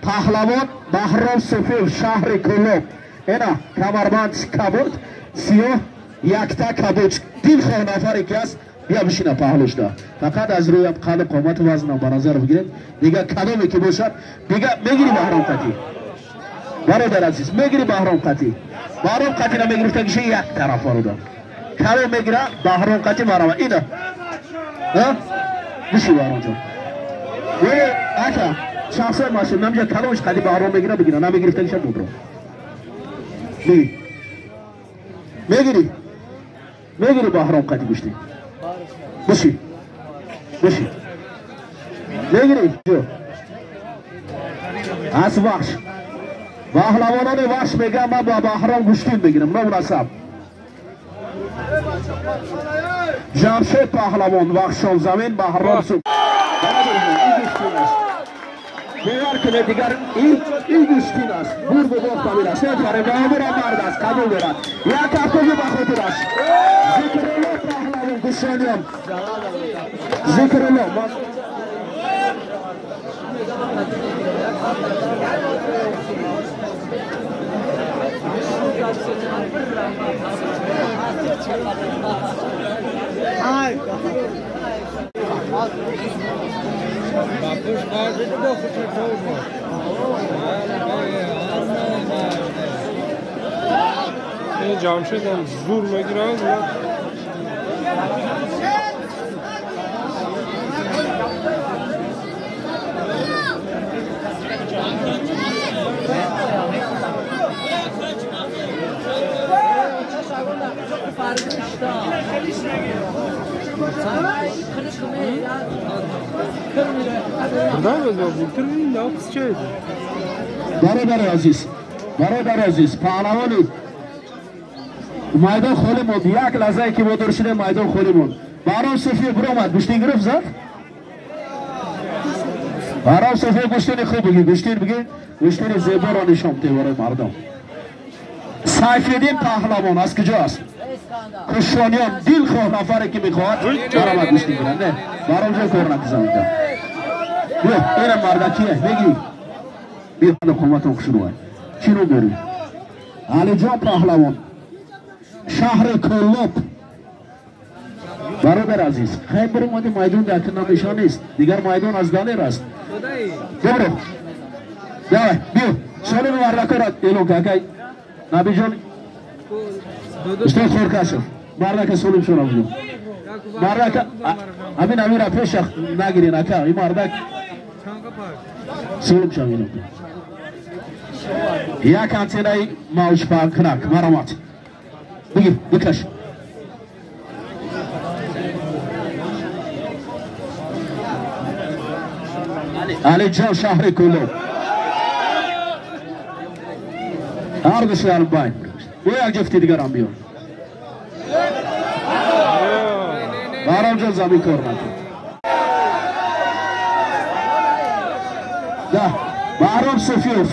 Паҳлавон Баҳром Суфиев, шаҳри Кӯлоб. Ина камарбанд кабуд, сиёҳ, якта кабуд. Дилхоҳ нафаре ки аст, бия бишина паҳлӯшда. Фақат аз рӯи қалб, қомату вазнам ба назар бигиред. Дига кадоме ки бошад, дига мегири Баҳром қатӣ. Бародар азиз, мегири Баҳром қатӣ. Баҳром қатӣ намегирифтагиша як тараф, бародар. Кадом мегира Баҳром қатӣ марава. Ина. Ҳа? Биши Баҳромҷон. Ака, шахсои машҳур намҷа кадомаш қади Баҳром мегира бигира, намегирифтагиша мубро. Мегири. Мегири. Мегири Баҳром қади гӯштӣ. Биши. Биши. Мегири. Аз Вахш. Паҳлавонони Вахш мегӯям, ман ба Баҳром гӯштин мегирам, номунасаб. Ҷамшед паҳлавон, Вахшон замин, Баҳром Суф. Бовар кунед, дигар ин гӯштин аст. Бурду бохт ҳамин аст. Офарин, Баҳомирам мард аст, қабул дорад. Як ҳафтоги ба хотираш. Зикрулло паҳлавон, Гӯшониён. Зикрулло. Ҷамшед ҳам зур мегирад. Бародари азиз, бародари азиз, паҳлавони майдон холӣ монд. Як лаҳзае ки водор шудем, майдон холӣ монд. Баҳром Суфиев биромад, гӯштин гирифт, зад. Баҳром Суфиев гӯштини хуб бигир, гӯштин бигир, гӯштини зеборо нишон бидеҳ барои мардум. Сайфиддин паҳлавон аз куҷо аст? Кушониён. Дилхоҳ нафаре ки мехоҳад баромад гӯштин гирад. Не, Баҳром ҷон, кор накизам инҷа. Биё, ина мардакие, мегирӣ. Биё, қоматон хушрӯай. Чӣ ном дорӣ? Алиҷон паҳлавон, шаҳри Кӯлоб. Бародар азиз, хайр, биромади майдон дар намешон нест. Дигар майдон аз Далер аст. Добро. Давай, биё. Солими мардакора эълон кун, акай. Набиҷон, устод Хоркашев, мардака солим шона буҷон. Мардака, ҳамин амира пеша нагирин, ака, ин мардак солим шав эълон кун. Як антенаи мавҷпаҳнкунак, маромад. Бигир, бикаш. Алиҷон, шаҳри Кӯлоб. Ҳар души албайн. Бо як ҷуфти дигарам биёр. Баҳромҷон, замин кор накун. Да, Баҳром Суфиев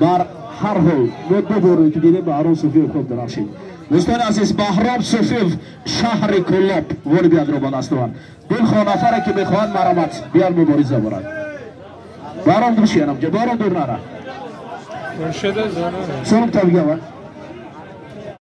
бар ҳар ҳол мо ду бор ки дидем, Баҳром Суфиев хуб дарахшид. Дӯстони азиз, Баҳром Суфиев, шаҳри Кӯлоб, ғолибиятро ба даст овард. Дилхоҳ нафаре ки мехоҳад, марамат биёр, мубориза барад. Баҳром, дур шиянам, баҳром, дур нара. Солим та бигава.